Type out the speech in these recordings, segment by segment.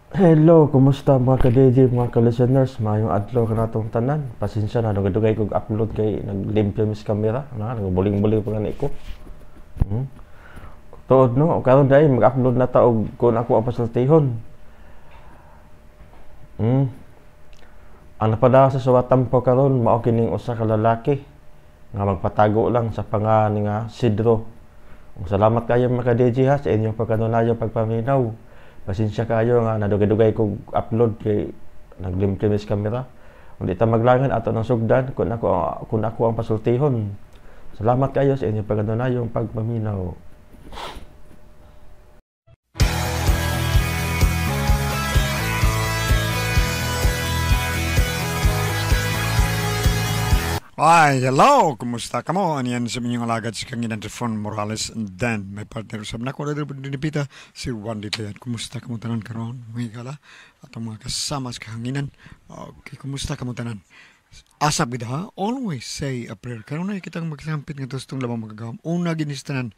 Hello, kumusta mga ka-DJ, mga ka-listeners? Maayong adlaw kanatong tanan. Pasensya na, dugay-dugay kog upload kay naglimpyo mis kamera. Na, nagbuling-buling pa gani ko. Tuod no, karon dai mag-upload na ta og kun ako ang pasultihon. Ang napadala sa Suwatampo karon mao kining usa ka lalaki nga magpatago lang sa pangan nga Sidro. Salamat kayo mga ka-DJ ha sa inyong pagkanunayong pagpaminaw. Pasensya kayo nga nadugay-dugay kog upload kay naglimpyo mis kamera. Ug di ta maglangan ato ng sugdan kun ako ang pasultihon. Salamat kayo sa inyong pagkanunayong pagpaminaw. Ay, hello! Kumusta ka mo? Aniyan sa inyong alagad si Kanginan Trifon Morales and then may partner usab na ko dinipita si Juan Ditayan. Kumusta ka mo tanan karon mga higala at ang mga kasama sa kahanginan? Okay, kumusta ka mo tanan? Asap gid ha? Always say a prayer. Karon na kitang magsampit nga tustong labang magagawam. Una ginis tanan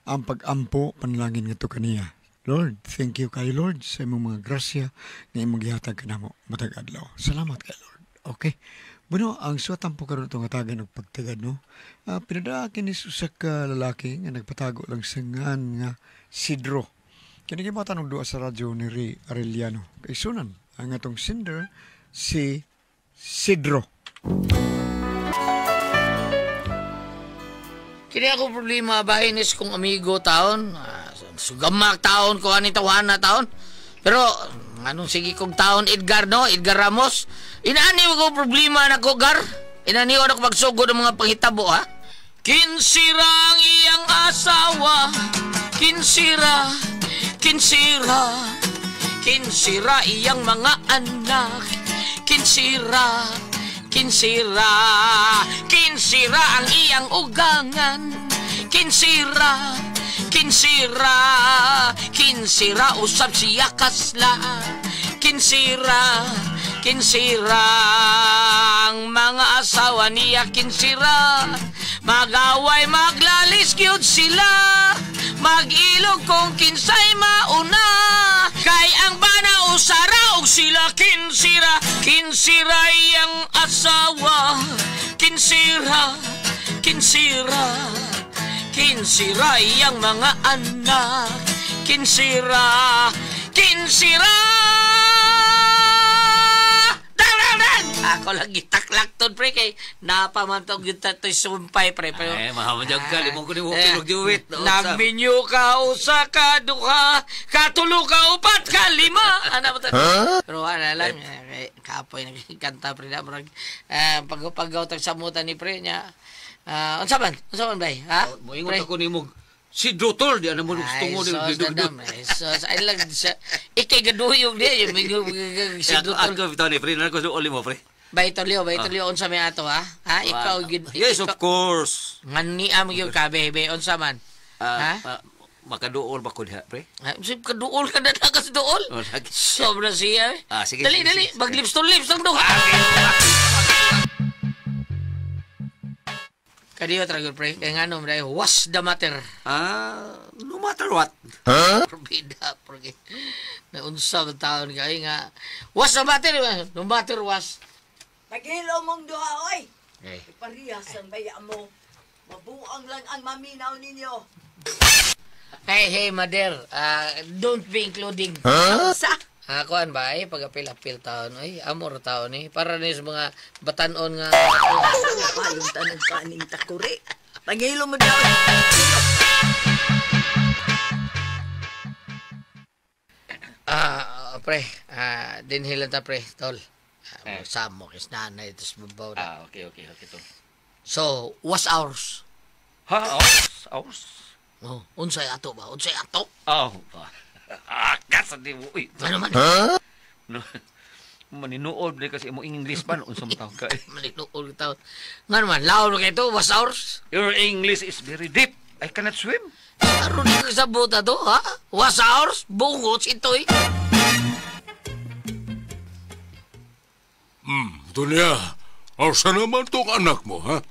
ang pag-ampo panalangin ngadto kaniya. Lord, thank you kay Lord sa imong mga grasya nga imong gihatag kanamo matag adlaw. Salamat kay Lord. Okay. Bueno, ang suwatampo karon itong hatagan og pagtagad, no? Pinadaakin ni usa ka lalaki nga nagpatago lang sa ngan nga Sidro. Kini gibatan og duha sa radyo ni Ray Arellano. Kay sunan ang atong sender si Sidro. Kini ako problema bahin is kong amigo taon, sugamak taon ko ani tawana taon. Pero anong sige kong taon Edgar no, Edgar Ramos. Inaani ko problema na ko gar. Inaani ko pagsugod ng mga panghitabo ha. Kinsira ang iyang asawa, kinsira, kinsira, kinsira iyang mga anak, kinsira, kinsira, kinsira ang iyang ugangan, kinsira, kinsira, kinsira usab siya kasla, kinsira, kinsira ang mga asawa niya, kinsira, magaway maglalis gyud sila, mag-ilog kung kinsay mauna, kay ang bana usara og sila kinsira, kinsira iyang asawa, kinsira, kinsira, kinsira iyang mga anak, kinsira, kinsira. Ako lang gitaklak ton pre kay napamantog gyud ta toy sumpay pre pero ay mahamad ka limong ko nimo og duwit nagminyo ka usa ka duha ka tulo ka upat ka lima ana ba pero ana lang kapoy nagkanta pre na murag pagpagaw tag samutan ni pre nya. Unsa man bay ha moingon ako nimo si Dotol di ana mo gusto mo di dugdug. So ay lang siya ikay gaduyog di si Dotol. Ako bitaw ni pre na ko uli mo pre. Bay tolyo unsa may ato ha? Ha ikaw gid. Yes, of course. Ngani am gyud ka bebe unsa man? Ha? Makaduol ba ko diha pre? Sip kaduol ka na kas duol. Sobra siya. Sige, dali dali mag lips to lips lang duha. Kadiyo trago pre, kay ngano man what's the matter? No matter what. Huh? Bida porque naunsa man taon kay nga what's the matter? No matter was. Pagilo mong duha oy. Parehas ang baya mo. Mabuang lang ang maminaw ninyo. Hey, hey, mother. Don't be including. Huh? Sa? Kuan ba ay pag-apil-apil taon oy, amor taon eh para ni sa mga batan-on nga. Payong tanong kaning takuri. Pagilo mo daw. Pre, dinhilan ta pre, tol. Samo kis nanay tos babaw na. Okay, tol. So, what's ours? Ha, ours? Oh, unsay ato ba? Unsay ato? Oh, kasa di mo. Uy, ano man? Huh? No. Maninuol ba kasi imong English man unsa man tawag ka? Maninuol taon. Ngano man, laon kay to, what's ours? Your English is very deep. I cannot swim. Aron ka sa buta to, ha? What's ours? Bungot ito eh. Dunya, asa naman tong anak mo, ha?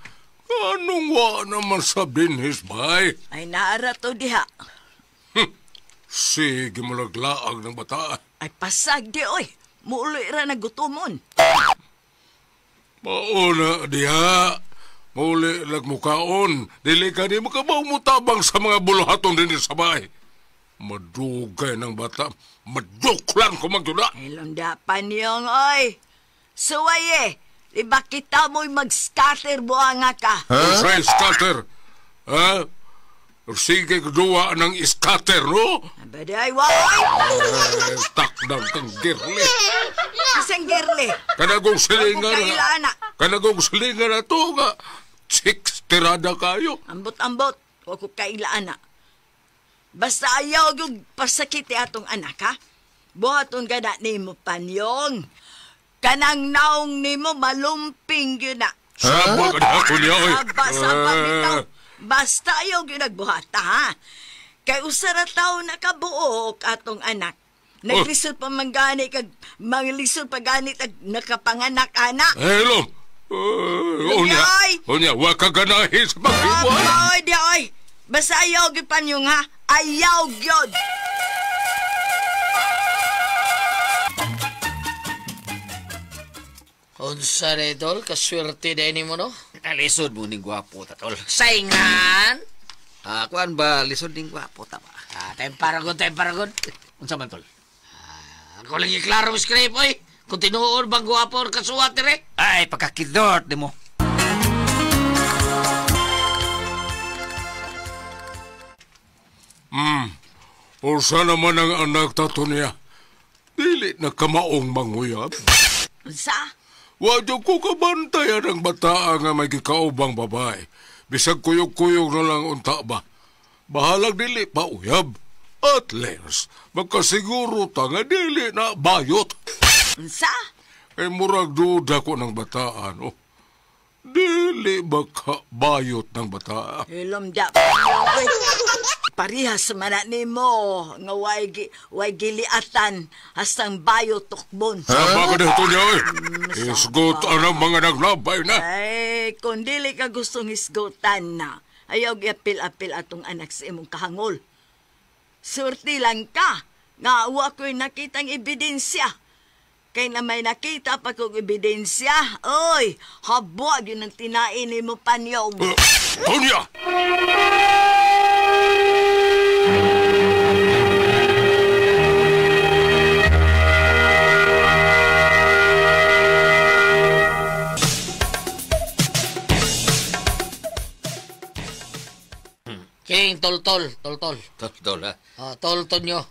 Anong wa naman sa dinhis, bay? Ay, naara to diha. Sige mo naglaag ng bata. Ay pasag di oy. Muuloy ra nagutomon. Mauna diha. Muli nagmukaon. Dili ka ni makabaw mo tabang sa mga buluhaton din sa bahay. Madugay ng bata. Maduklan ko magdula. Ilong da paniyong oy. Suway eh. Di ba kita mo'y mag-scatter buanga ka? Huh? Say, scatter. Ha? Sige duwa ng scatter, no? Abaday, wa oy. Takdang kang girli. Isang girli. Kanagong silingan na. Kanagong silingan na to nga. Chicks, tirada kayo. Ambot-ambot. Wa ko kaila, anak. Basta ayaw yung pasakiti atong anak, ha? Buhaton gana nimo panyong. Kanang naong nimo malumping yun na. Saba ka na ako niya, oy. Saba, saba, bitaw. Basta ayaw yun nagbuhata, ha? Kay usa ra tawo nakabuok atong anak. Naglisod pa man gani, kag manglisod pa gani, kag nakapanganak, anak. Hello. Unya, unya, wa ka ganahin sa paghiwa. Oy, di, oy. Basta ayaw gyud panyong, ha? Ayaw gyud! Unsa re, tol? Kaswerte din mo, no? Lisod mo ning gwapo ta, tol. Saingan! Kuan ba, lisod ning gwapo ta ba? Time paragon, time paragon. Unsa man, tol? Ako lang iklaro script, oy. Kung tinuod bang gwapo or kasuwat, re? Ay, pagkakidort, di mo. Unsa naman ang anak tato niya? Dili na kamaong manguyab. Unsa? Wadyo ko kabantayan ang bataa nga may gikaubang babae. Bisag kuyog-kuyog na lang unta ba. Bahalag dili pa uyab. At least, magkasiguro ta nga dili na bayot. Unsa? Eh, murag duda ko ng bataan, oh. Dili ba ka bayot ng bataa? Ilom da, oy. Parihas man na nimo nga way giliatan hastang bayot tukbon. Saba ka dito niya, oy. Isgot ang mga naglabay na. Ay, kung dili ka gustong isgutan na, ayaw giapil-apil atong anak sa imong kahangol. Surti lang ka, nga wa ko'y nakitang ebidensya. Kay na may nakita pa kong ebidensya, oy, habwa yun ang tinain ni mo panyong. Tonya! King, tol-tol, tol-tol. Tol-tol, ha? Tol-tol nyo.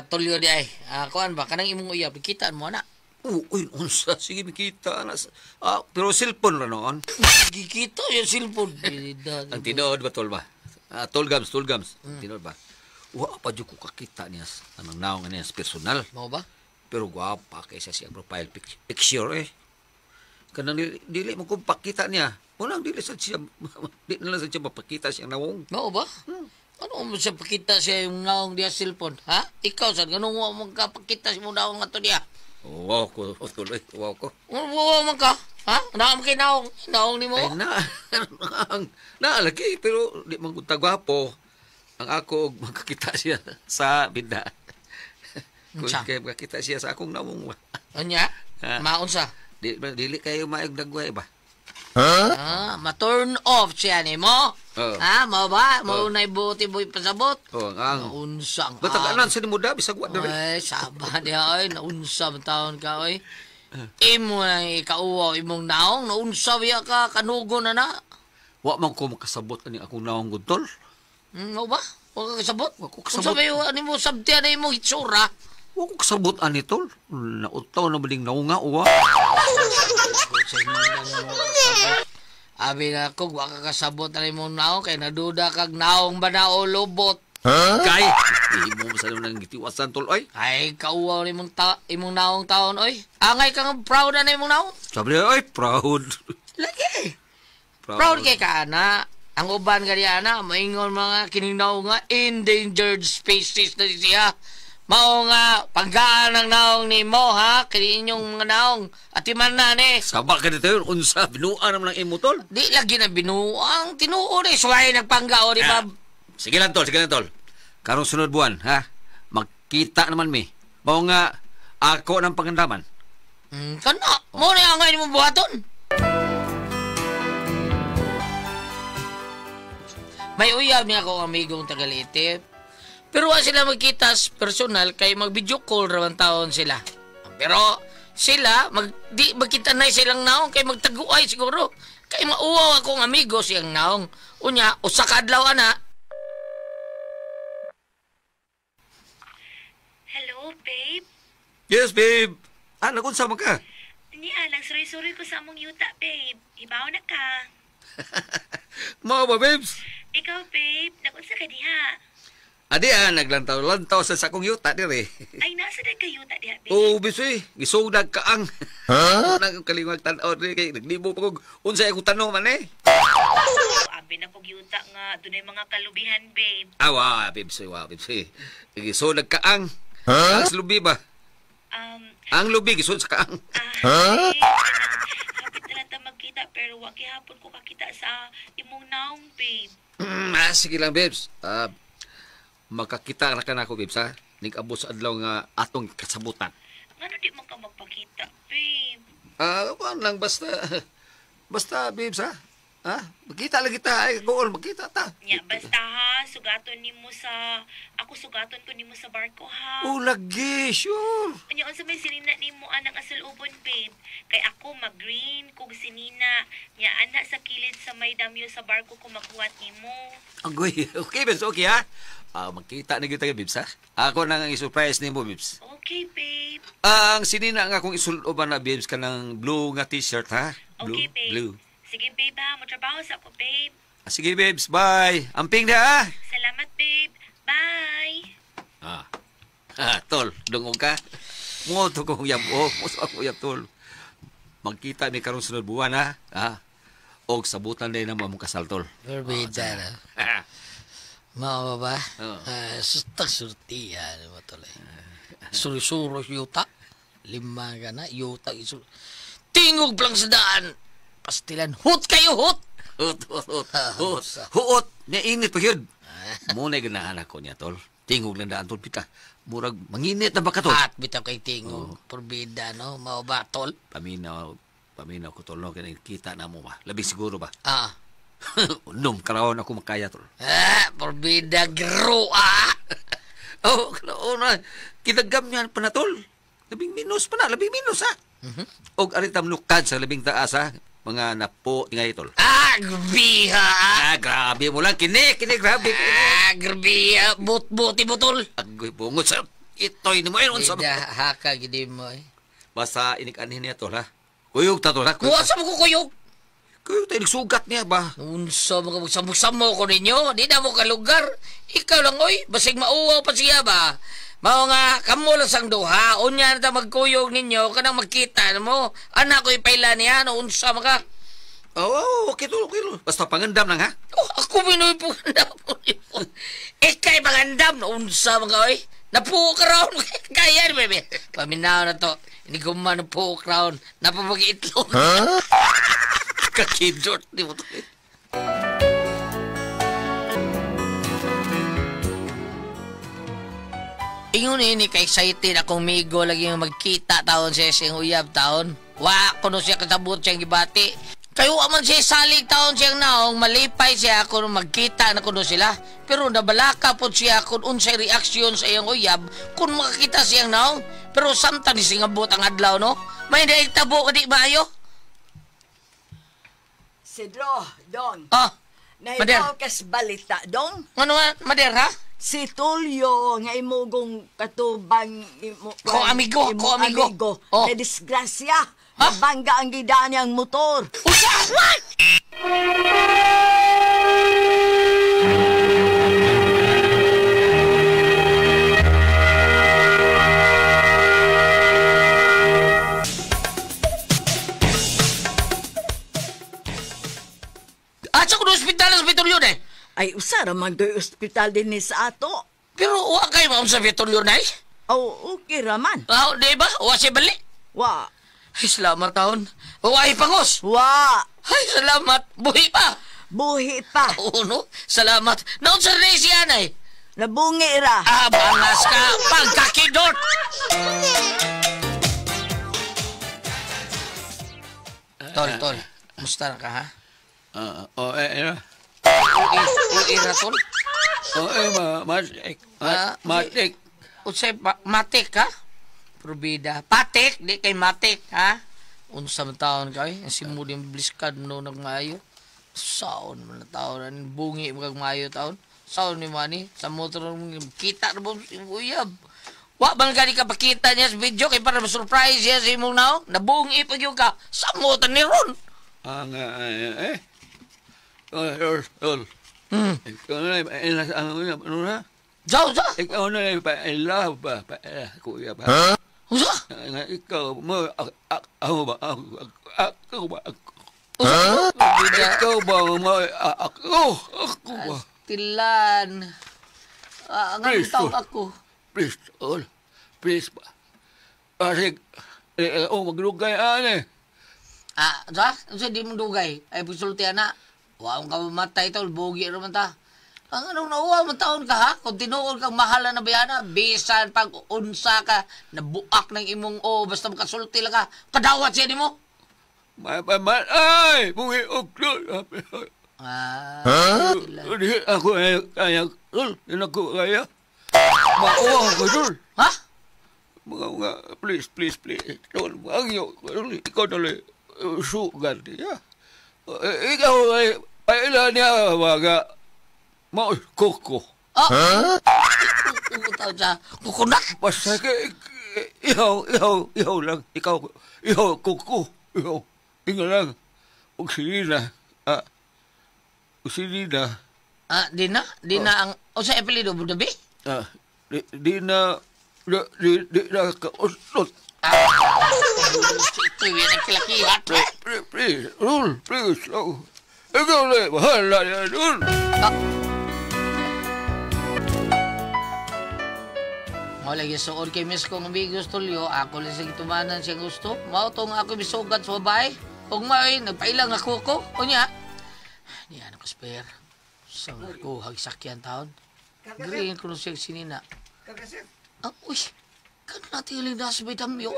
Tolyo di ay. Kuan ba, kanang imong uyab, kitaan mo na. Uy, unsa, sige, makita na. Pero cellphone ra noon. Gikita yung cellphone. Ang tinuod ba, tol ba? Tol gams, tol gams. Tinuod ba? Wa pa dyan ko kakita niya. Anong naong niya, personal. Mau ba? Pero gwapa kaysa siya profile picture eh. Kanang dili mo kong pakita niya. Unang dili sa siya, di na lang sa siya mapakita siyang naong. Mau ba? Ano mo siya pakita siya yung naong diya cellphone? Ha? Ikaw saan? Ganun mo magkapakita siya mong naong ato diya? Wow ko, tuloy. Wow ko. Wow man ka? Ha? Naam kay naong. Naong ni mo? Ay, na, lagi. Pero di man kong tagwapo. Ang ako, magkakita siya sa bida. Kung kaya magkakita siya sa akong naong. Anya? Maunsa? Dili kayo maayog nagway ba? Huh? Ma-turn off siya ni mo? Ha? Mao ba? Mao na'y buti boy pasabot? Oh, ang naunsa ang batag anan sa ni mo da bisag wa diri. Ay, saba diha oy, naunsa man taon ka oy. Imo nang ikauwaw imong naong, naunsa biya ka kanugo na na. Wa man ko makasabot ani akong naong gud tol. Mao ba? Wa ka kasabot? Wa ko kasabot. Unsa ba yung ani mo sabtian na imong hitsura? Wa ko kasabot ani tol. Nautaw na baling naunga uwa. Abi na ko, wa ka kasabot na imong naong kay naduda kag naong ba na o lobot. Huh? Kay, di mo sa nang gitiwasan tol oy. Ay kauwaw ni imong imong naong taon oy. Angay ka nga proud na imong naong. Sabi oy, proud. Lagi. Proud kay ka ana. Ang uban ka di ana, maingon mga kining naong nga endangered species na siya. Mao nga panggaan ang naong nimo ha, kini inyong mga naong atiman na ni. Saba ka dito yun, unsa binuan naman ang imo tol. Di lagi na binuang tinuod eh, suway nagpangga o di ba? Sige lang tol, sige lang tol. Karong sunod buwan, ha? Magkita naman mi. Mao nga ako ng pangandaman. Kana, mo na ang ngayon mo buhaton. May uyab niya akong amigong Tagalite. Pero wa sila magkita personal kay mag-video call raman taon sila. Pero sila, di magkita na silang naong kay magtaguay siguro. Kay mauwaw akong amigo siyang naong. Unya, usa ka adlaw ana. Hello, babe. Yes, babe. Ah, nagunsa man ka? Niya, nagsuroy-suroy ko sa among yuta, babe. Ibaw na ka. Mao ba, babes? Ikaw, babe, nagunsa ka diha? Adi ah, naglantaw-lantaw sa akong yuta dire. Ay, nasa na ka yuta diha, babe? Oh, bisoy, gisugnag ka ang. Huh? Nang kalingwag tan-aw dire kay naglibo pa kog unsay akong tanong man eh. Abi na kog yuta nga dunay mga kalubihan, babe. Ah, wa, babes, wa, babes. Gisugnag ka ang. Huh? Ang lubi ba? Ang lubi gisud sa kaang. Huh? Hapit na lang ta magkita pero wa gihapon ko kakita sa imong naong, babe. Sige lang, babes. Makakita na ka na ako, babes, ha? Nag-abot sa adlaw nga atong kasabutan. Ngano di man ka magpakita, babe? Kuan lang, basta, basta, babes, ha? Ha? Magkita lang kita. Ay, gool, magkita ta. Nya, basta ha, sugaton nimo sa, ako sugaton ko nimo sa barko, ha? Oh, lagi, sure. Nya, unsa may sinina nimo anang asulubon, babe? Kay ako mag-green kog sinina. Nya, ana sa kilid sa may damyo sa barko ko maghuwat nimo. Agoy, okay, babes, okay, ha? Magkita na gyud tayo, babes, ha? Ako nang ang i-surprise nimo, babes. Okay, babe. Ang sinina nga akong isuloban na, babes, kanang blue nga t-shirt, ha? Blue, Okay, babe. Blue. Sige, babe, ha? Matrabaho sa ako, babe. Sige, babes. Bye. Amping na, ha? Salamat, babe. Bye. Tol, dungog ka. Mo to kong uyab. Oh, mo sa akong uyab, tol. Magkita mi karon sunod buwan, ha? Ha? Og sabutan din na mo among kasal, tol. Forbida na. Mao ba? Oo. Sustag surtiya mo tol. Suri-suro yuta. Lima ka na, yuta. Tingog lang sa daan. Pastilan, hut kayo, hut! Hut, hut, hut. Hut, huot. Nainit pa yun. Muna ganahan ako niya, tol. Tingog lang daan, tol. Pita, murag, manginit na ba ka, tol? At bitaw kay tingog. Oh. Porbida, no? Mao ba, tol? Paminaw ko, tol, no? Kaya kita na mo ba? Labing siguro ba? Ah. Unom, karaon ako makaya, tol. Ah, porbida, gro, ah! Oh, karaon na. Kinagam niyan pa na, tol. Labing minus pa na, labing minus, ha? Mm-hmm. Og aritam lukad sa labing taas, ha? Mga napo, tingay, tol. Ah, grabiha! Ah, grabe mo lang. Kini, grabe. Ah, grabiha. But-buti mo, tol. Agoy, bungot sa itoy ni mo. Ayun, sa... Ida, haka, gidi mo, eh. Basta inikanhin niya, tol, ha? Kuyog ta, tol, ha? Kuha sa mo kuyog. Kuyog ta, inigsugat niya ba? Unsa, mga magsamok-samo ko ninyo. Di na mo kalugar. Ikaw lang, oy. Basig mauwaw pa siya ba? Mao nga, kamo lang sang duha. Unya na ta magkuyog ninyo, kanang magkita na mo. Anak ko ipaila niya, no, unsa maka. Oo, okay, tol, okay, tol. Basta pangandam lang, ha? Oh, ako minoy pangandam. Ika'y pangandam, no, unsa maka, oy. Napuok raon. Kaya, bebe. Paminaw na to. Hindi ko man napuok raon. Napapag-itlog. Huh? Kakidot. Di mo to. Ingon ini kay excited akong migo lagi yung magkita taon siya siyang uyab taon. Wa kuno siya kasabot siyang gibati. Kayo aman siya salig taon siyang naong malipay siya kung magkita na kuno sila. Pero nabalaka po siya kung unsay reaksyon sa iyang uyab kung makakita siyang naong. Pero samtang ni singabot ang adlaw no. May naigtabo ka di maayo? Sidro, Dong. Ah, Nahibaw kas balita, Dong. Ano man, Mader, ha? Si Tulio nga imugong katubang imo, ko amigo, imo ko amigo. Oh. Na disgrasya. Ha? Nabangga ang gidaan niyang motor. Usa! What? Asa ko na ospital sa Vitulio na eh? Ay, usa raman do'y ospital din ni sa ato. Pero wa kayo maam sa Vitulio na eh? Oh, okay raman. Oh, di ba? Wa siya bali? Wa. Ay, salamat taon. Wa ay pangos. Wa. Ay, salamat. Buhi pa. Buhi pa. Oo, no? Salamat. Naon sa rin siya, anay? Nabungi ra. Ah, bangas ka! Pagkakidot! Tol, tol. Musta na ka, ha? Ano? Ui na, tol? Matik. Matik. Unsay, matik, ha? Probida. Patik, di kay matik, ha? Unsa man taon ka, eh? Ang simod yung bliskad no nagmaayo. Saon man na taon. Ang bungi mo kag maayo taon. Saon ni Manny. Sa motor, kita na ba uyab? Wa man gani ka pakita niya sa video kay para ma-surprise siya sa imong naong. Nabungi pag yun ka. Sa motor ni Ron. Ang, Tol. Ikaw na, ano na? Jaw, jaw. Ikaw na, pa-love ba? Kuya ba? Huh? Usa? Ikaw mo, ako ba? Ako ba? Huh? Ikaw ba mo? Ako ba? Tilan. Ang tawag ako. Please, tol. Please ba? Kasi, maglugay, ane. Ah, sa? Unsa di mong dugay? Ay, pagsultian na. Wa ka mamatay, tol. Bugi naman ta. Ang anong nauwa mo taon ka, ha? Kung tinuod kang mahala na bayana, bisan pag unsa ka, nabuak ng imong o, basta makasulti lang ka, kadawat siya ni mo. Ay! Bungi, tol. Ah, huh? Ako kaya, tol. Ako kaya. Mauwa ko, tol. Ha? Mga, please, please, please. Tol, magyo. Ikaw na lang, sugat niya. Ikaw ay, paila niya, mga, mauskoko. Oh! Huh? Kukunak? Basta, ihaw lang. Ikaw, ihaw, kuko. Ihaw, inga lang. Huwag sinina. Sinina. Ah, di na? Di na ang... O sa apelido, Budabi? Ah, di na... Di na kausot. Ah, ito yun ang kilakihat. Please, Rul, please. Ikaw na, bahala yan, Rul. Mao lagi suod kay Miss kong amigos tulyo, ako lang sa gitumanan siyang gusto. Mao tong ako misugat sa babae. Kung mao'y, nagpailang ako ko. Unya, niya na ko spare. Sa ko, hagsakyan taon. Green ko siya sinina. Ah, uy, kan natin na sa may damyo.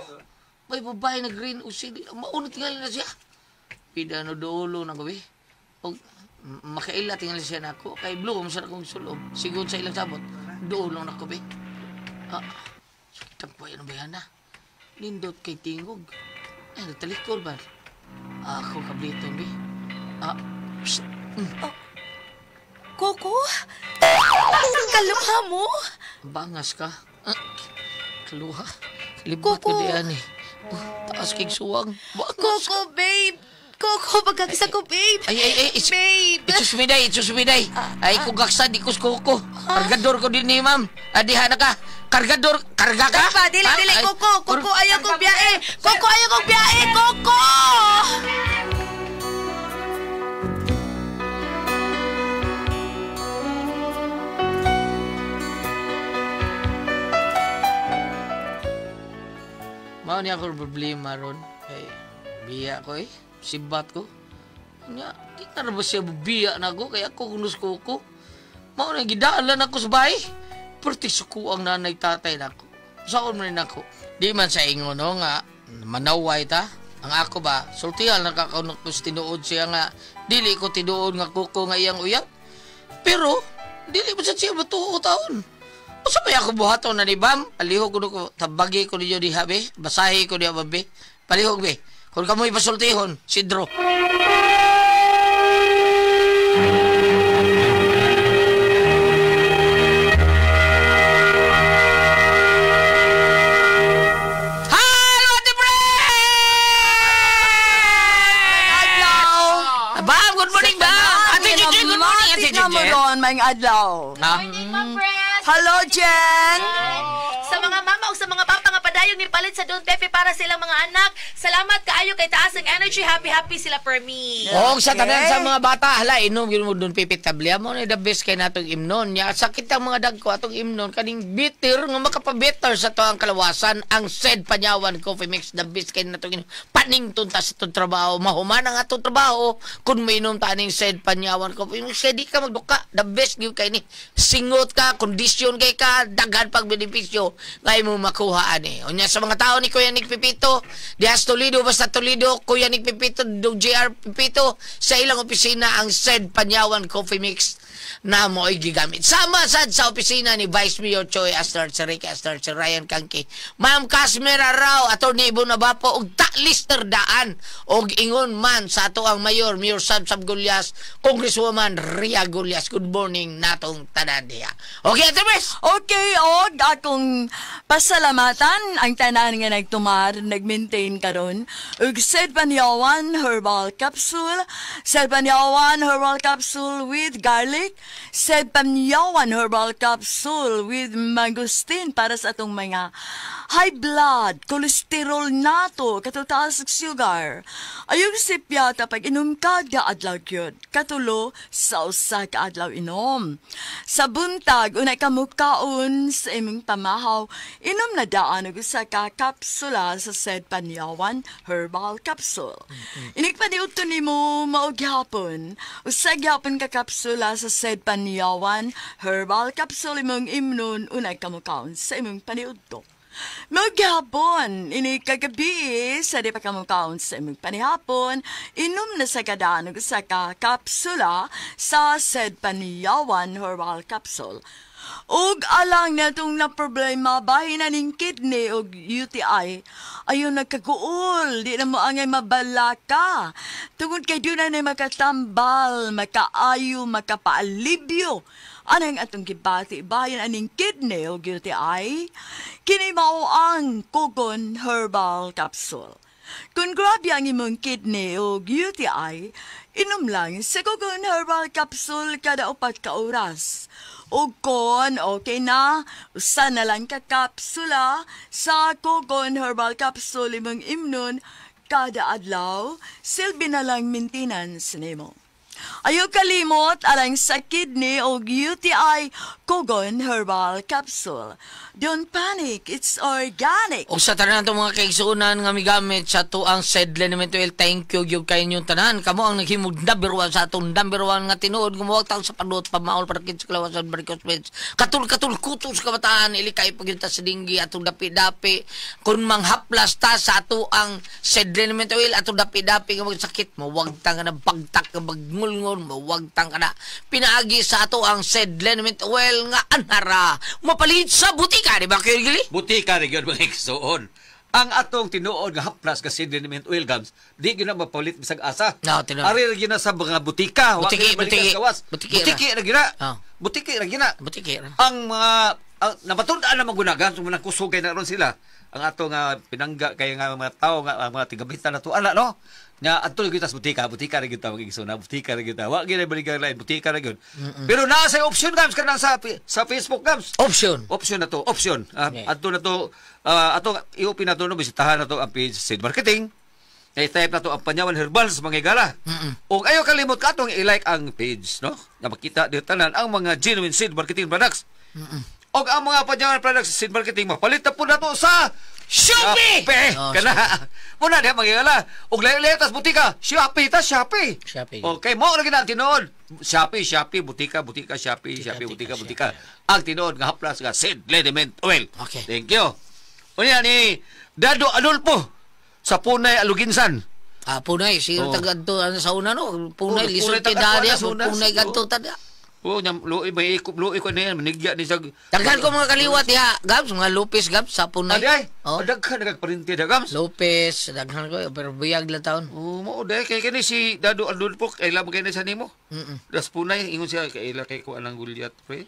May babae na green usin. Mauna tingali na siya. Pida no dulo na gabi. O, makaila tingali siya na ako. Kay blue, kung saan akong sulob. Sigun sa ilang sabot. Dulo na ko, be. Ah, sakitang po yan ang bayana. Nindot kay tingog. Ay, natalikod ba? Ako kabliton, be. Ah, psst. Oh. Coco? Kaluha mo? Bangas ka. Ah, kaluha. Libat ko diyan eh. Oh, taas kay suwang. Bangas. Coco, babe! Coco, pagkakisa ko, babe! Ay, ay, ay! Babe! Itsusumiday, itsusumiday! Ay, kung gaksa, di ko Coco. Kargador ko din ni ma'am. Adiha na ka. Kargador, karga ka? Tapa, dili, dili, Coco! Coco, ayaw kong biyae! Coco, ayaw kong biyae! Coco! Mao niya ako problema ron. Ay, biya ko eh. Sibat ko. Nya, di na ba siya biya na ako? Kaya ako kunus ko ko. Mao na gidalan ako sa bahay. Perti suko ang nanay tatay na ako. Saan man rin ako. Di man sa ingon no nga, manaway ta. Ang ako ba, sultihan nakakaunok ko sa tinuod siya nga, dili ko tinuod nga kuko nga iyang uyab. Pero, dili mo sa siya matuo taon. Usa pa ako buhaton na ni Bam? Palihog ko tabagi ko ninyo diha be. Basahi ko diha be. Palihog be. Kung kamoy pasultihon, Sidro. Hello, Ate Pre! Bam, good morning, Bam! Ate Gigi, good morning, Ate Gigi. Maayong adlaw. Hello, Jen! Sa mga mama o sa mga papa nga padayon ni palit sa Don Pepe para sa ilang mga anak. Salamat kaayo kay taas ang energy, happy happy sila permi. Og sa tanan sa mga bata, hala inom gyud mo dun pipit tablya mo ni the best kay natong imnon. Nya sakit ang mga dagko atong imnon kaning bitter nga makapabetter sa to ang kalawasan ang said Panyawan Coffee Mix, the best kay natong inom. Panington ta sa itong trabaho, mahuman ang atong trabaho kung mainom ta aning said Panyawan Coffee Mix, kay di ka magduka, the best gyud kay ni. Singot ka, kondisyon kay ka, daghan pag benepisyo nga imo makuha ani. Unya sa mga tao ni Kuya Nick Pipito, dihas Toledo, basta Toledo, Kuya Nick Pipito, Dog JR Pipito, sa ilang opisina ang said Panyawan Coffee Mix na mo'y gigamit. Sama sad sa opisina ni Vice Mayor Choi Astor, si Rick Astor, si Ryan Kangki, Ma'am Casmera Rao, Atty. Ibo Nabapo, ug Ta Lister Daan, og ingon man sa ato ang Mayor, Mayor Sab Sab Gullas, Congresswoman Ria Gullas. Good morning natong tanan diha. Okay, Ate Bes? Okay, og akong pasalamatan ang tanan nga nagtumar, nag-maintain karon. Ug Said Panyawan Herbal Capsule, Said Panyawan Herbal Capsule with garlic, Said Panyawan Herbal Capsule with mangosteen para sa atong mga high blood, cholesterol nato, katutaas og sugar. Ayong sipyata pag inom ka, adlaw gyud. Katulo sa usa ka adlaw inom. Sa buntag, unay ka mukaon sa imong pamahaw, inom na daan og usa ka kapsula sa said Panyawan Herbal Capsule. Inig paniudto nimo mao gihapon, usa gihapon ka kapsula sa said Panyawan Herbal Capsule imong imnon unay ka mukaon sa imong paniudto. Maghapon, ini kagabi, sa di pa kamukaon sa imong panihapon, inom na sa kadaan og usa ka kapsula sa said Panyawan Herbal Capsule. Ug alang natong na problema bahin na ning kidney og UTI, ayon nagkaguol, di na mo angay mabalaka. Tungod kay doon na makatambal, makaayo, makapaalibyo. Anang atong gibati bahin aning kidney og UTI, kini mao ang Kogon Herbal Capsule. Kung grabe ang imong kidney o UTI, inom lang sa Kogon Herbal Capsule kada 4 ka oras. O kon okay na, usa na lang ka kapsula sa Kogon Herbal Capsule imong imnon kada adlaw, silbi na lang maintenance nimo. Ayaw kalimot alang sa kidney o UTI, Kogon Herbal Capsule. Don't panic, it's organic. Og sa tanan itong mga kaigsuonan nga migamit sa tuang said liniment oil, thank you gyud kay inyong tanan. Kamo ang naghimog number 1 sa atong number 1 nga tinuod gumuwag taon sa panuot pamaol para sa kalawasan varicose veins. Katul-katul kuto sa kabataan ilikay pagyud ta sa dinggi atong dapi-dapi kun manghaplas ta sa ato ang said liniment oil atong dapi-dapi nga magsakit mawagtang ka na bagtak nga magngulngol mawagtang ka na pinaagi sa ato ang said liniment oil nga anara mapalit sa butika, di ba Kuya Gili? Butika rin yun mga igsoon. Ang atong tinuod nga haplas kasi liniment oil gams, di gyud na mapalit bisag asa. No, tinuod. Ari ra gyud na sa mga butika. Wa Butiki, gyud na balikan butiki. sa gawas. Butiki ra. Butiki ra gyud na. Oh. Butiki ra gyud na. Butiki ra. Ang mga namatun-an na magunagan kung mga kusog kay na ron sila. Ang atong pinangga kay nga mga tao nga ang mga tigabita na to ala no. Nga adto gyud ta sa butika, butika ra gyud ta mga igsoon, butika ra gyud ta. Wa gyud na balikan lain, butika ra gyud. Pero naa sa option gams kanang sa Facebook gams. Option. Option na to, option. Okay. Adto na to, ato i-open na to no, bisitahan na to ang page Seed Marketing. I-type na to ang Panyawan Herbals mga higala. Ug ayaw kalimot ka atong i-like ang page no. Nga makita dito tanan ang mga genuine Seed Marketing products. Og ang mga Panyawan products sa Seed Marketing mapalit na po na to sa Shopee! Shopee! Oh, Kana. Muna diha mga higala. Ug layo-layo tas butika, Shopee ta Shopee. Shopee. Okay, mo ra gid ang tinuod. Shopee, Shopee, butika, butika, Shopee, Shopee, butika, butika. Ang tinuod nga haplas nga Seed Liniment Oil. Okay. Thank you. Unya ni Dado Adolfo sa Punay Aluginsan. Ah, punay. Siguro Oh. tagadto ano sa una no. Punay Oh, lisod punay kay tagadto, Daria, sa una. punay gadto tada. Oh, nyam luoy may ikop luoy ko na yan manigya ni sa Daghan ko mga kaliwat diha, Gabs, mga Lopez Gabs sa punay. Adi ay. Oh. Daghan nagparinti da Gabs. Lopez, daghan ko pero buyag lang taon. Oh, mao day kay kani si Dado Adolfo kay lamang kay na sa nimo. Das punay ingon siya kay ila kay ko anang gulyat pre.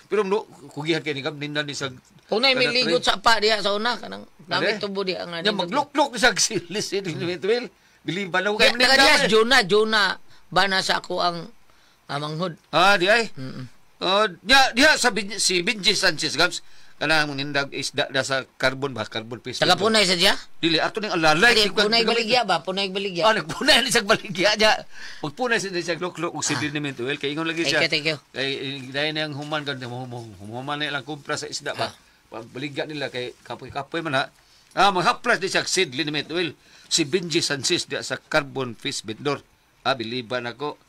Pero no kugihan kay ni Gab nindan ni sa Punay may kada ligot tre. sa pa diha sa una kanang Ade. nami tubo diha nga. Nya magluklok ni sa silis ni Well, biliban na ko kay Kay diha Juna, Juna bana sa ako ang amanghod. Ah, di ay. Oh, diha diha sa si Benji Sanchez Gabs. Kanang nindag isda da sa carbon ba, carbon fish. Taga punay sa siya? Dili ato ning alalay. Dili, punay baligya ba? Punay baligya. Ah, nagpunay ni siya baligya niya. Magpunay siya siya luklok og si liniment oil kay ingon lagi siya. Thank you, thank you. Kay dahil niyang human kan human na ilang kumpra sa isda ba. Baligya nila kay kapoy-kapoy man ha. Ah, maghaplas di siya seed liniment oil. Si Benji Sanchez diya sa Carbon Fish Vendor. Ah, biliban ako.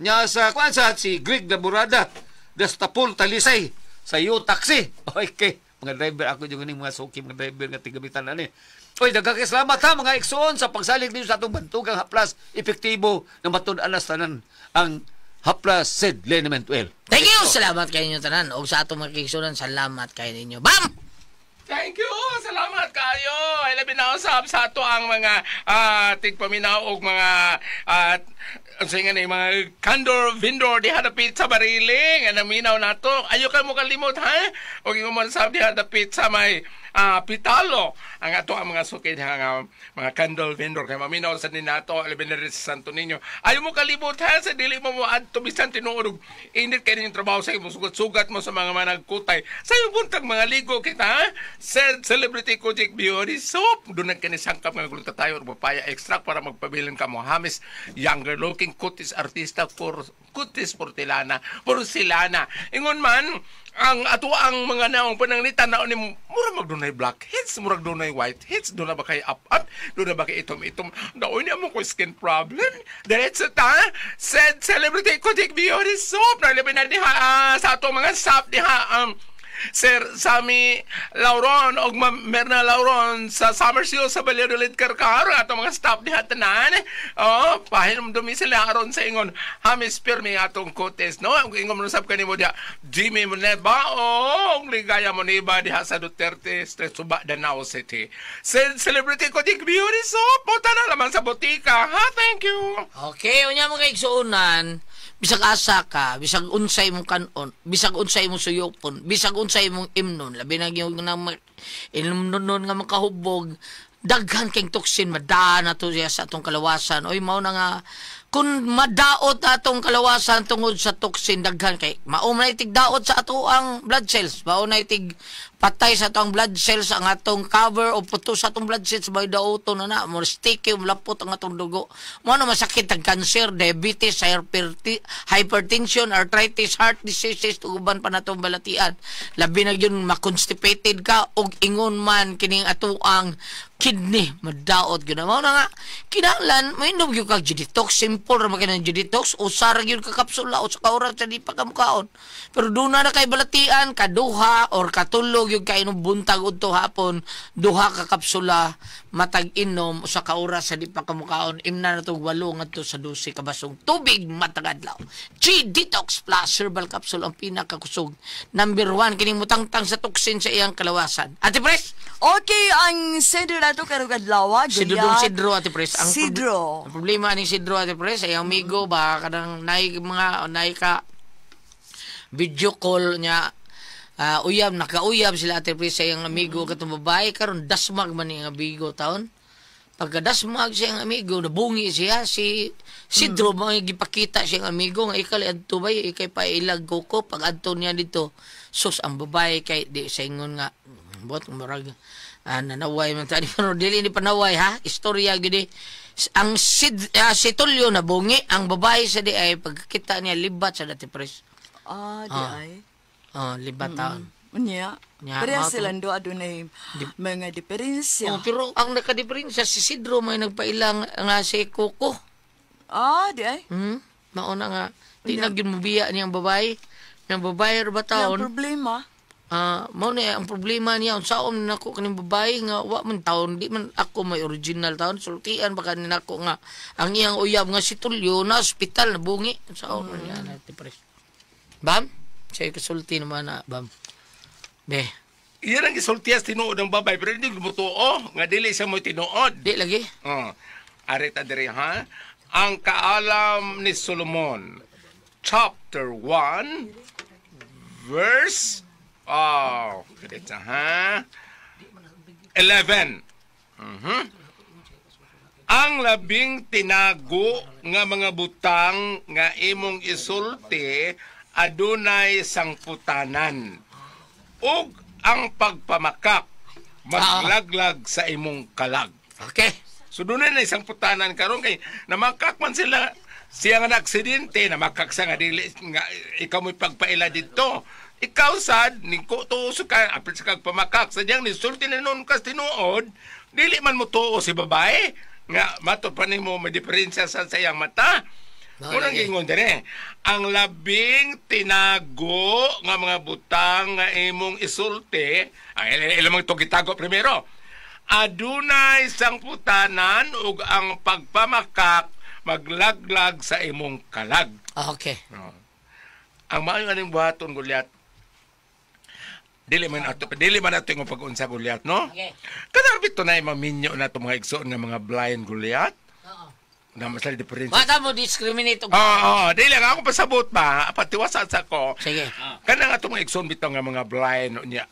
Nya sa kuan sa si Greg Laborada das Tapol Talisay sa iyo taxi. Okay, mga driver ako yung ning mga suki mga driver nga tigamitan ani. Oy, daghang kay salamat ha mga igsoon sa pagsalig ninyo sa atong bantugang haplas epektibo nga matud-an sa tanan ang haplas seed liniment oil. Thank you! Salamat kayo ninyo tanan. Og sa atong mga kaigsunan, salamat kayo ninyo. Bam! Thank you! Salamat kayo! Ay, labi na usab sa ato ang mga tigpaminaw og mga unsa nga ni mga candor vendor diha dapit sa Bariling nga naminaw nato. Ayo kay mo kalimot ha. Og ingon mo sab diha dapit sa may Pitalo ang ato ang mga suki diha nga mga candle vendor kay maminaw sa ni nato labi na rin sa Santo Niño. Ayo mo kalimot ha sa dili mo mo adto bisan tinuod og init kay ninyong trabaho sa imong sugat-sugat mo sa mga managkutay. Sa imong buntag mga ligo kita ha. Said Celebrity Kojik Beauty Soap. Doon ang kinisangkap nga glutathione o papaya extract para magpabilin ka mo hamis younger looking kutis artista por kutis portilana porcelana. Ingon man ang ato ang mga naong pananglitan naon ni murag magdunay blackheads, murag dunay whiteheads, doon na ba kay up up, doon na ba kay itom-itom, daon niya mo ko skin problem. Diretso ta, said Celebrity Kojik Beauty Soap. Nalabi na diha sa ato mga sap diha Sir Sammy Lauron og Ma'am Merna Lauron sa Summer Seal sa Valladolid Karkar ato mga staff diha tanan. Oh, pahinumdumi sila aron sa ingon hamis pirmi atong kutis no. Ang ingon mo sab kanimo diha Jimmy Moneba o ang Ligaya Moneba diha sa Duterte Street, Suba, Danao City. Sir Celebrity Kojik Beauty Soap, punta na naman sa botika ha. Thank you. Okay, unya mga kaigsuonan, bisag asa ka, bisag unsay imong kanon, bisag unsay imong suyopon, bisag unsay imong imnon, labi na gyud nang imnon nga makahubog, daghan kay toxin madaan na to siya sa atong kalawasan. Oy, mao na nga kung madaot atong kalawasan tungod sa toxin daghan kay mao man itig daot sa ato ang blood cells, mao na itig patay sa atong blood cells ang atong cover o puto sa atong blood cells may daoto na na more sticky lapot ang atong dugo. Mao na masakit ang cancer, diabetes, hypertension, arthritis, heart diseases ug uban pa natong balatian. Labi na gyud makonstipated ka og ingon man kining ato ang kidney madaot gyud. Mao na nga kinahanglan mainom gyud kag G-Detox. Simple ra man kay ng G-Detox, usa ra gyud ka kapsula usa ka oras sa di pa ka mukaon. Pero duna na kay balatian kaduha or katulog gyud kay inom buntag udto hapon, duha ka kapsula matag inom usa ka oras sa di pa ka mukaon. Imna na tog 8 ngadto sa 12 ka basong tubig matag adlaw. G-Detox Plus Herbal Capsule ang pinakakusog. Number 1 kining mutangtang sa toxin sa iyang kalawasan. Ate Pres. Okay, ang sender nato karong adlaw, Si Dudong Sidro, Ate Pres. Ang Sidro. Ang problema ni Sidro, Ate Pres, ay ang amigo ba kanang nay mga nay ka video call niya, uyab nakauyab sila Ate Pres sa iyang amigo katong babae karon dasmag man iyang amigo taon. Pagkadasmag siya ang amigo, nabungi siya si Sidro, mga gipakita siyang amigo nga ikali adto bay ikay pailag ko pag adto niya dito. Sus ang babae kay di sa ingon nga buot murag nanaway man tani pero dili ni panaway ha istorya gid ang si Tulio nabungi ang babae sa di ay pagkita niya libat sa dati pres. Ah, di ay. Oh, libat taon. Unya. Nya, Pareha mao to. silang duha adunay mga diferensya. Oh, pero ang nakadiferensya si Sidro may nagpailang nga si Coco. Ah, di ay. Mao na nga di na gyud mobiya niyang babae. Niyang babae ra ba Ang taon? problema. Mao na ang problema niya unsaon nako kaning babae nga wa man taon di man ako may original taon sultian baka ni nako nga ang iyang uyab nga si Tulio na ospital na bungi unsaon man niya na pres. Bam, siya kasulti naman na bam. Be. Iyan ang gisultias tinuod ng babae pero hindi mutuo nga dili siya mo tinuod. Di lagi. Oh. Arita diri ha. Ang kaalam ni Solomon chapter 1 verse oh, ito, ha? 11. Ang labing tinago nga mga butang nga imong isulti adunay sangputanan. Ug ang pagpamakak maglaglag sa imong kalag. Okay. So doon na isang putanan karon kay namakak man sila siya nga na-aksidente, namakak sa nga dili nga ikaw mo'y pagpaila didto. Ikaw sad ningko tuo ka apil sa kag pamakak sadyang nisulti na noon kas tinuod, dili man mo tuo si babae nga mato pa nimo may diferensya sa iyang mata. No, Unang lagi. gingon dire, ang labing tinago nga mga butang nga imong isulti, ang ilang mga ito gitago primero. Adunay sangputanan ug ang pagpamakak maglaglag sa imong kalag. Okay. No. Ang maayo aning buhaton Gulyat. Dili man ato yung pag-unsa Gulyat, no? Okay. Kanang bito na maminyo na itong mga igsoon nga mga blind Gulyat. Na masal diferensya. Baka mo discriminate og Oo, dili lang ako pasabot ba, patiwasan sa ko. Sige. Kanang atong mga igsoon bitaw nga mga blind no, niya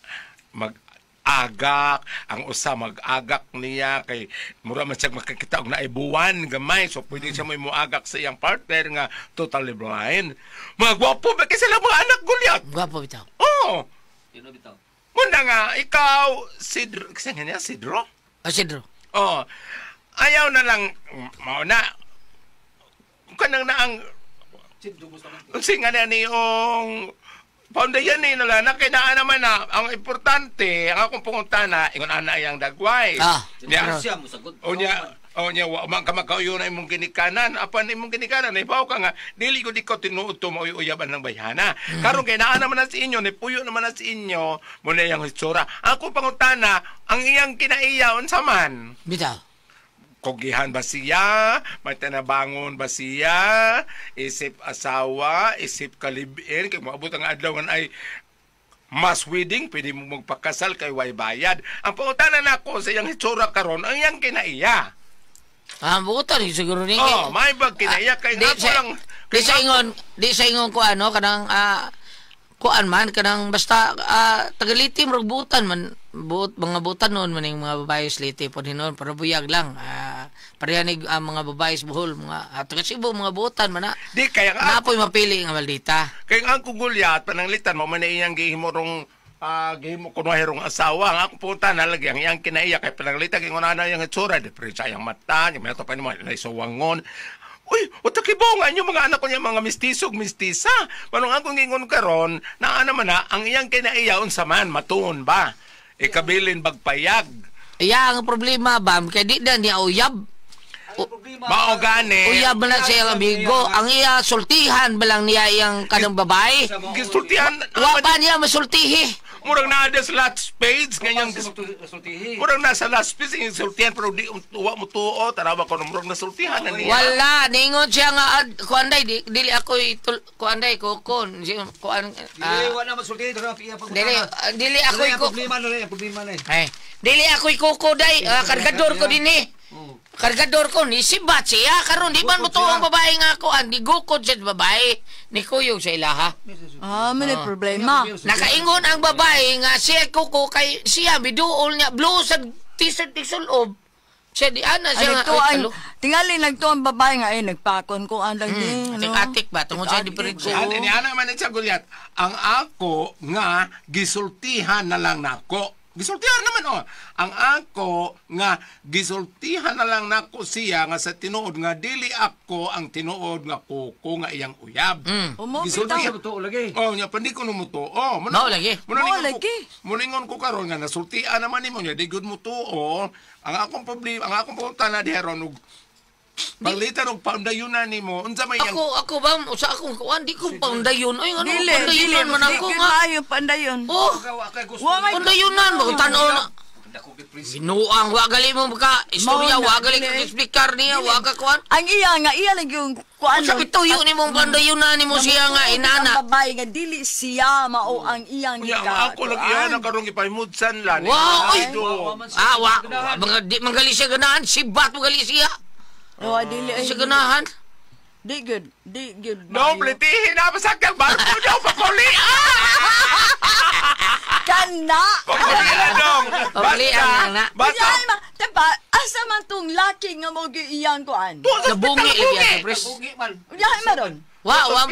mag-agak, ang usa mag-agak niya kay mura man siya makakita og naibuwan gamay, so pwede siya mo agak sa iyang partner nga totally blind. Mga gwapo ba kay sila mga anak Gulyat? Gwapo bitaw. Oo. Sino bitaw? Muna nga ikaw Sidro, kasi nga niya Sidro. O Sidro. Oh. Ayaw na lang mao na kanang naang unsa nga na niyong paundayan ni nala na kay naa naman na ang importante ang akong pangutana ingon ana iyang dagway. Ah. Nya, Siya mo sagot. o nya wa man ka makauyo na imong ginikanan apan imong ginikanan ibaw ka nga dili ko di ko tinuod to mauyaban ng bayhana. Karon kay naa naman na sa inyo ni puyo naman na sa inyo mo na iyang hitsura. Ako pangutana ang iyang kinaiya unsa man? Bitaw. Kugihan ba siya? May tanabangon ba siya? Isip asawa? Isip kalibin? Kay maabot ang adlaw nga ay mass wedding, pwede mo magpakasal kay way bayad. Ang pangutana nako sa iyang hitsura karon, ang iyang kinaiya. Ah, buotan siguro ni. Oh, may bag kinaiya kay Di nga sa, lang di sa ingon ko ano kanang kuan man kanang basta tagaliti murag buutan man buot mga buutan noon man yung mga babae sa Leyte po noon pero buyag lang pareha ni mga babae sa Bohol mga taga Cebu mga buutan man na Di kaya nga napoy mapili nga maldita. Kaya nga ang kugulyat pananglitan mo man iyang gihimo rong gihimo kuno herong asawa. Ang akong punta na lagi ang iyang kinaiya kay pananglitan kay na iyang hitsura di pero sa iyang mata, yung mga pa nimo suwangon. Uy, utakibong ang inyong mga anak ko niya mga mistisog mistisa. Manong akong ingon karon, naa naman na ang iyang kinaiya unsa man matuon ba? Ikabilin bagpayag. Iya ang problema bam kay di na niya uyab. Mao gani. Uyab man na sa iyang amigo. Ang iya sultihan ba lang niya iyang kanang babae? Gisultihan Wa pa niya masultihi. Murang naa sa last page ngayang murang nasa last page yung sultihan pero di wa mo tuo tarawa ko murang nasultihan na niya. Wala ningon siya nga kuan day dili ako kuan day kokon kuan Dili wa na masultihi dili ang dili dili ako problema na problema na. Eh, dili ako kuko day kargador ko dinhi. Kargador ko ni sibat siya karon di man mo tuo ang babae nga kuan di gukod siya sa babae ni kuyog sa ilaha. Ah, may problema. Nakaingon ang babae nga siya kuko kay siya miduol niya blue sa t-shirt ni sulob. Siya di ana siya nga Ay, tingali nagtuang babae nga ay nagpakon ko ang lang din. Atik-atik ba tungod sa diferensya. Ani ana man siya Gulyat. Ang ako nga gisultihan na lang nako. Gisultihan naman oh. Ang ako nga gisultihan na lang nako siya nga sa tinuod nga dili ako ang tinuod nga kuko nga iyang uyab. Gisultihan mo lagi. Oh, nya pandi ko numutuo. Mao lagi. Mao lagi. Muningon ko karon nga nasultian naman nimo nya di gud mo tuo. Ang akong problema, ang akong pangutana diha ron og panglitan og paundayunan nimo unsa may iyang Ako ba usa akong kuan di ko paundayon. Oy ngano Dili, paundayunan man ako nga. Maayo paundayon. Oh. Paundayunan ba tan-aw na. Binuang wa gali mo ka istorya wa gali ka explicar niya wa ka kuan. Ang iya nga iya lang yung kuan. Sa kituyo nimo paundayunan nimo siya nga inana. Ang babae nga dili siya mao ang iyang gika. Ako lang iya na karong gipahimudsan lan. Wow, oy. Ah, wa mga di magali siya ganahan, sibat magali siya. No, dili ay siya ganahan. Di good, di good. No, plitihin na masakang barko daw pakuli. Kana. Pakulian dong. Basta. Basta. Diba, asa man tong laki nga mo iyang kuan? Nabungi lagi ate pres. Nabungi man. Yahay maron. Wa, wa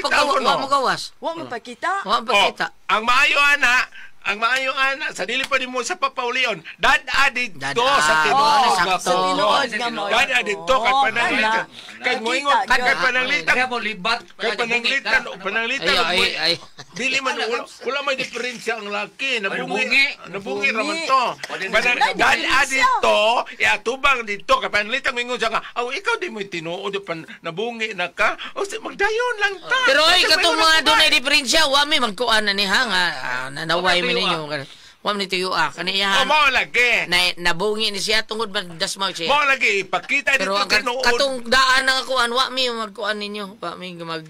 mo gawas. Wa mo pakita. Wa mo pakita. Ang maayo ana, Ang maayo ana sa dili pa nimo sa papaulion. Dad-a didto Dad-a. sa tinuod Oh, nga sakto. Sa tinuod nga mo. Dad-a didto kay pananglitan. Kay moingon Nakita, kay pananglitan Kaya mo libat. kay pananglitan o pananglitan Ay, ay, ay. Dili man wala may diferensya ang laki nabungi Ay, nabungi raman to. Wala Dad-a diferensya. didto iatubang didto kay pananglitan moingon siya nga aw ikaw di mo tinuod pan nabungi na ka o si magdayon lang ta. Pero ay, Kasi katong may mga wala dunay diferensya, wa mi magkuan na ni ha nga nanaway mi Wa ninyo. Wa mi tuyo ah Oh, kaniyahan. mao lagi. Na nabungi ni siya tungod ba dasmaw siya. Mao lagi ipakita Pero dito ang tinuod. katong daan ang kuan, wa mi magkuan ninyo, wa mi mag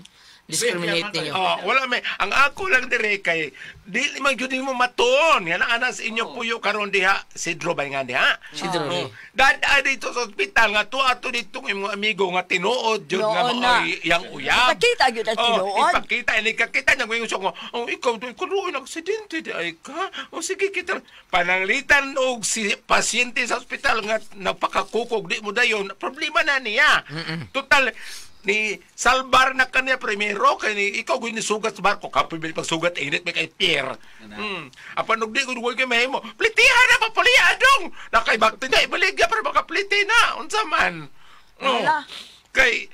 discriminate ninyo. Oh, wala may ang ako lang dire kay dili man gyud nimo matuon nga naa na sa inyo puyo karon diha Sidro ba nga diha? Sidro, Oh. di. Dad-a dito sa ospital nga tuwa ato dito imong amigo nga tinuod jud nga Noon na. maoy iyang uyab. Ipakita gyud ang tinuod. Oh, ipakita ini kakita niya ngayon siya nga, oh, ikaw doon kuno ang aksidente di ay ka. O sige kita pananglitan og si pasyente sa ospital nga napakakukog di mo dayon problema na niya. Total ni salbar na kaniya primero kay ni ikaw gyud ni sugat sa barko kapoy bil pagsugat init may kay Pierre. Apan og di gud kay mahimo. Plitihan na pa puliya dong. Nakay bakti na ibaligya pero baka pliti na unsa man. Oh. Wala. Kay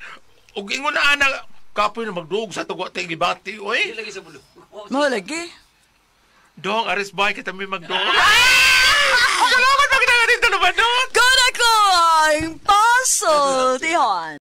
ug ingon na ana kapoy na magduog sa tugo tay gibati oy. Lagi sa bulo. Mao lagi. Dong aris boy kita may magduog. Ah! Salamat magdanga dito naman dong. Good ako ang paso, Dion.